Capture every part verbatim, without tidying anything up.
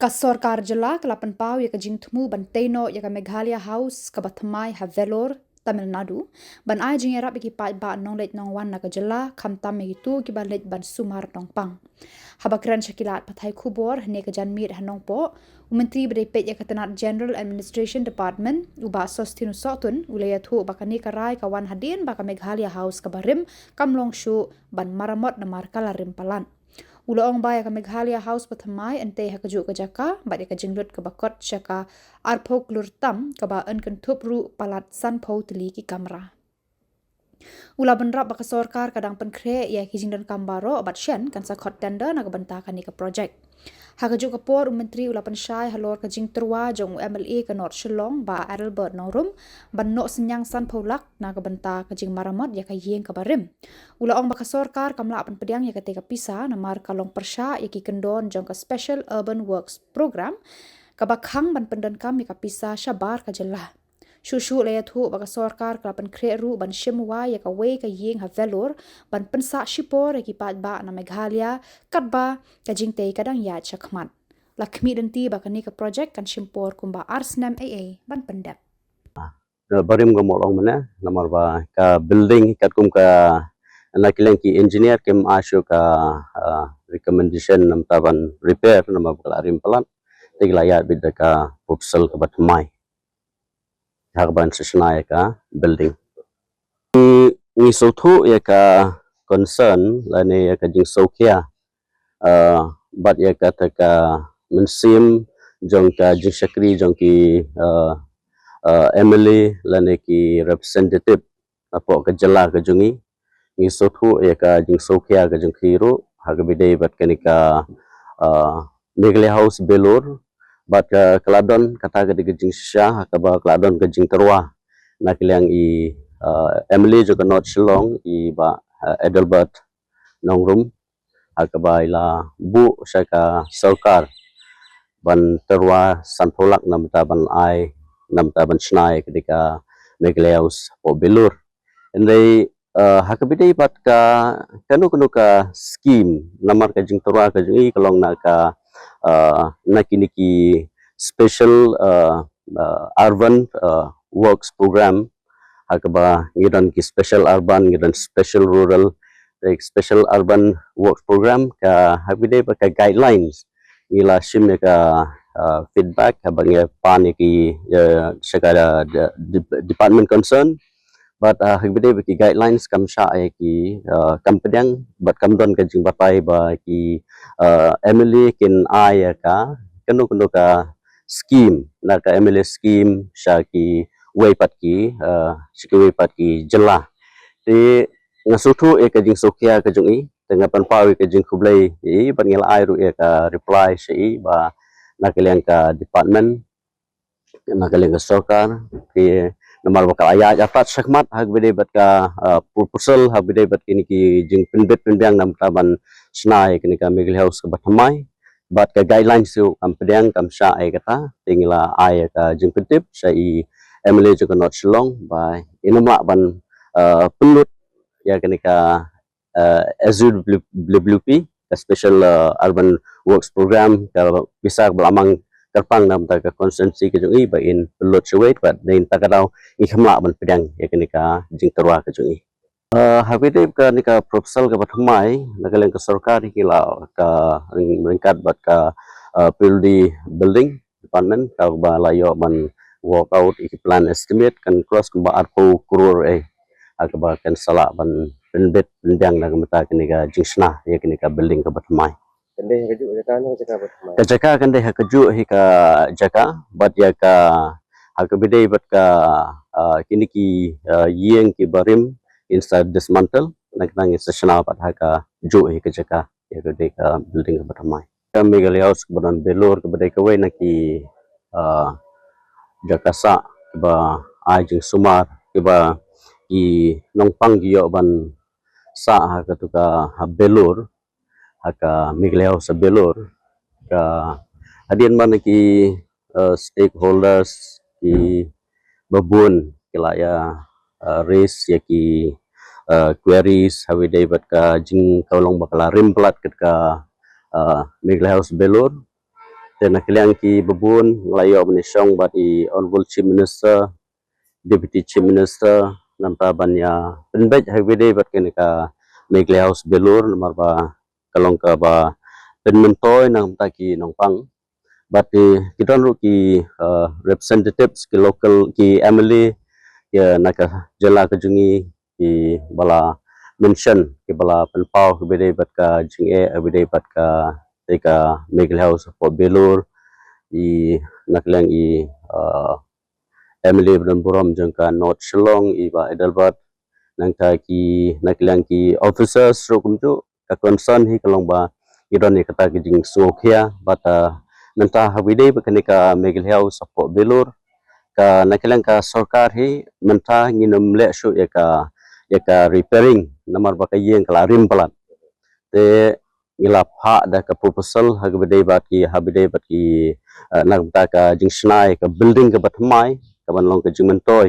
Ka sorkar jylla ka la pynpaw ïa ka jingthmu ban tei noh ïa ka Meghalaya House kaba thymmai ha Vellore, Tamil Nadu, ban ai jingïarap ïa ki paidbah nongleit nongwan na ka jylla, khamtam ïa kito kiba leit ban sumar nongpang. Haba kren sha ki lad pathai khubor hynne ka janmiet ha Nongpoh, u Myntri ba dei peit ïa ka tnat General Administration Department, u Bah Sostin Sohtun, u la ïathuh ba kane ka rai ka wan hadien ba ka Meghalaya House kaba rim kam long shuh ban maramot namar ka la rim palat. U la ong ba ïa ka Meghalaya House ba thymmai yn tei ha kajuh ka jaka bad ïa ka jinglut kaba kot sha ka arphew klur tam kaba yn kynthup ruh palat sanphew tylli ki kamra. U la bynrap ba ka sorkar ka dang pynkhreh ïa ki jingdonkam baroh bad shen kan sa khot tender na ka bynta kane ka projek. Ha kajuh ka por u Myntri u la pynshai halor ka jingtyrwa jong u M L A ka North Shillong Bah Adelbert Nongrum ban noh synñiang sanphew lak na ka bynta ka jingmaramot ïa ka ïing kaba rim. U la ong ba ka sorkar kam lah ban pdiang ïa kata ka pisa namar ka long pyrshah ïa ki kyndon jong ka Special Urban Works Programme kaba khang ban pyndonkam ïa ka pisa shabar ka jylla. Shuh shuh la ïathuh ba ka sorkar ka la pynkhreh ruh ban shim wai ïa kawei ka ïing ha Vellore ban pynsah shipor ïa ki paidbah na Meghalaya katba ka jingtei ka dang ïaid shakhmat. La khmih lynti ba kane ka projek kan shim por kumba ar snem eiei ban pyndep. Barim ka mut long mynne namar ba ka building katkum ka na ki liang ki engineer kim ai shuh ka recommendation namar ban repair namar ba ka la rim palat. Te ki la ïaid beit da ka proposal kaba thymmai ha kaba sa shna ïa ka building. Ngi sngewthuh ïa ka concern lane ïa ka jingsngewkhia bad ïa kata ka mynsiem jong ka jingshakri jong ki M L A lane ki representative hapoh ka jylla ka jong ngi. Ngi sngewthuh ïa ka jingsngewkhia ka jong ki ruh ha kaba ïadei bad kane ka Meghalaya House Vellore bad ka la don kata ka dei ka jingshisha ha kaba ka la don ka jingtyrwa na ka liang i M L A jong ka North Shillong i Bah Adelbert Nongrum ha kaba i la buh sha ka sorkar ban tyrwa sanphew lak namar ban ai namar ban shna ïa ka dei ka Meghalaya House hapoh Vellore. Hynrei ha kaba ïadei bad ka kano kano ka scheme namar ka jingtyrwa ka jong i ka long na ka na kine ki special urban works program ha kaba ngi don ki special urban ngi don special rural special urban works program ka ha kaba ïadei bad ka guidelines ngi la shim ïa ka feedback haba ngi pan ïa ki sha ka department concern bad ha kaba ïadei bad ki guidelines kam shah ïa ki kam pdiang bad kam don ka jingbatai ba ki M L A kin ai ïa ka kano kano ka scheme na ka M L A scheme sha kiwei pat ki sha kiwei pat ki jylla. Te nga sngewthuh ïa ka jingsngewkhia ka jong i te nga pynpaw ïa ka jingkhublei ïa i bad nga la ai ruh ïa ka reply sha i ba na ka liang ka department na ka liang ka sorkar ki namar ba ka la ïaid artat shakhmat ha kaba ïadei bad ka proposal ha kaba ïadei bad kine ki jingpynbit pynbiang namar ban shna ïa kane ka Meghalaya House kaba thymmai bad ka guidelines ruh kam pdiang kam shah ïa kata te ngi la ai ïa ka jingpyntip sha i M L A jong ka North Shillong ba in ym lah ban pynlut ïa kane ka S U W P ka special urban works program ka pisa kaba la mang kyrpang namar ka constituency ka jong i ba in pynlut shawei bad dei na kata ka daw i kam lah ban pdiang ïa kane ka jingtyrwa ka jong i. Ha kaba ïadei bad kane ka proposal kaba thymmai na ka liang ka sorkar ki la ka ryngkat bad ka P W D building department kaba la ïoh ban work out ïa ki plan estimate kan cross kumba arphew klur eh ha kaba kan sa lah ban pynbit pynbiang na ka bynta kane ka jingshna ïa kane ka building kaba thymmai. Kan dei ha kajuh jaka ne ka jaka ba thymmai? Ka jaka kan dei ha kajuh hi ka jaka bad ïa ka ha kaba ïadei bad ka kine ki ïing kiba rim in sa dismantle na ka nang in sa shna pat ha kajuh hi ka jaka ïa ka dei ka building kaba thymmai. Ka Meghalaya House kaba don Vellore kaba dei kawei na ki jaka sah kiba ai jingsumar kiba ki nongpang ki ïoh ban sah ha katu ka ha Vellore ha ka Meghalaya House Vellore ka hadien ba na ki stakeholders ki babun ki la ïa raise ïa ki queries ha kaba ïadei bad ka jingkawlong ba ka la rim palat kat ka Meghalaya House Vellore. Te na ka liang ki babun nga la ïoh ban ïashong bad i Honorable Chief Minister, Deputy Chief Minister, namar ban ïa pynbeit ha kaba ïadei bad kane ka Meghalaya House Belur, namar ba ka long kaba pynmyntoi na ka bynta ki nongpang. Bad ki, ki don ruh ki, uh, representatives, ki local, ki M L A, ki na ka jylla ka jong ngi, ki ba la mention, ki ba la pynpaw, ki ba dei bad ka jingeh, ki ba dei bad ka, te ka Meghalaya House hapoh Belur, i na ka liang i, uh, M L A ba don burom jong ka North Shillong, i Bah Adelbert, nangta ki na ka liang ki officers ruh kumjuh, ka concern hi ka long ba ngi don ïa kata ka jingsngewkhia, bad, uh, nangta ha kaba ïadei bad kane ka Meghalaya House hapoh Belur, ka na ka liang ka sorkar hi mynta ngin ym leh shuh ïa ka, ïa ka repairing, namar ba ka ïing ka la rim palat. Te ngi la phah da ka proposal ha kaba dei bad ki, ha kaba dei bad ki, eh, na ka bynta ka jingshna ïa ka building kaba thymmai, kaban long ka jingmyntoi.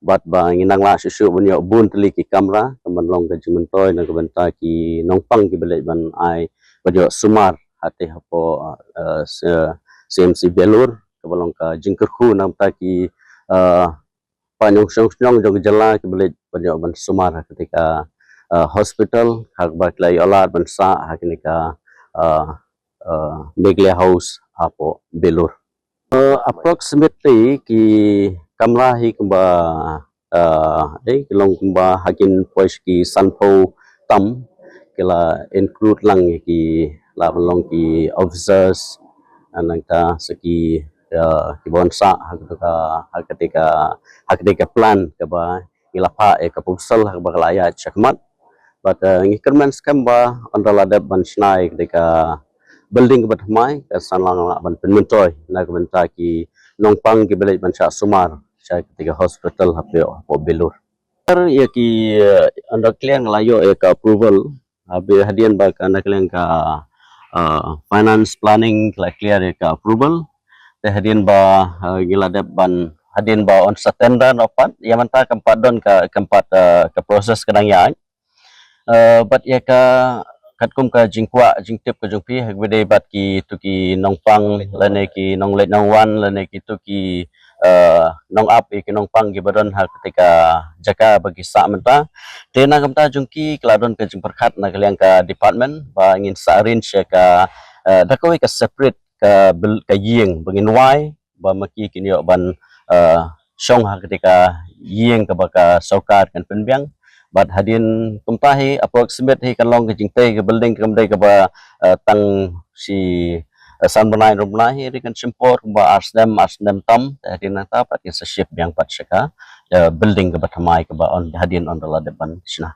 Bad ba ngin nang lah shuh shuh ban ïoh bun tylli ki kamra, kaban long ka jingmyntoi na ka bynta ki nongpang kiba leit ban ai, ban ïoh sumar ha te hapoh, eh, C M C Belur, kaba long ka jingkyrkhu na ka bynta ki, eh, paid nongshong shnong jong ka jylla kiba leit ban ïoh ban sumar ha kane ka, uh, hospital, ha kaba ki la ïoh lad ban sah ha kane ka, uh, uh, Meghalaya House hapoh Belur. Uh, approximately ki kamra hi kumba, uh, eh, ki long kumba ha kin poi sha ki sanphew tam, ki la include lang ïa ki, la ban long ki officers, nangta sa ki, uh, kiba wan sah ha kata ka, ha kata ka, ha kata ka plan kaba ngi la phah ïa ka proposal ha kaba ka la ïaid shakhmat. Bad, uh, ngi kyrmen skhem ba ynda la dep ban shna ïa kata ka building kaba thymmai, kan sa nang lah ban pynmyntoi na ka bynta ki nongpang kiba leit ban shah sumar sha kata ka hospital hapoh, hapoh Belur. Ïa ki, uh, ynda ka liang la ïoh ïa ka approval, ha, ba hadien ba ka na ka liang ka, uh, finance planning ka la clear ïa ka approval. Te hadien ba, uh, ngi la dep ban, hadien ba yn sa tender noh pat, ïa mynta kam pat don ka, kam pat, uh, ka process ka dang ïaid. Uh, bad ïa ka katkum ka jingkwah jingtip ka jong phi ha kaba dei bad kito ki nongpang lane ki nongleit nongwan lane kito ki, uh, nongap ïa ki nongpang kiba don ha kata ka jaka ba ki sah mynta. Te na ka bynta jong ki ka la don ka jingpyrkhat na ka liang ka department ba ngin sa arrange ïa ka, uh, da kawei ka separate ka bil-, ka ïing ba ngin wai ba ma ki kin ïoh ban, uh, shong ha kata ka ïing kaba ka sorkar kan pynbiang. Bad hadien kumta hi approximate hi kan long ka jingtei ka building kam dei kaba, uh, tang shi, uh, san bnai, hynriew bnai hi, kan shim por kumba ar snem, ar snem tam, te hadien nangta pat kin sa shift biang pat sha ka, uh, building kaba thymmai kaba yn, hadien ynda la dep ban shna.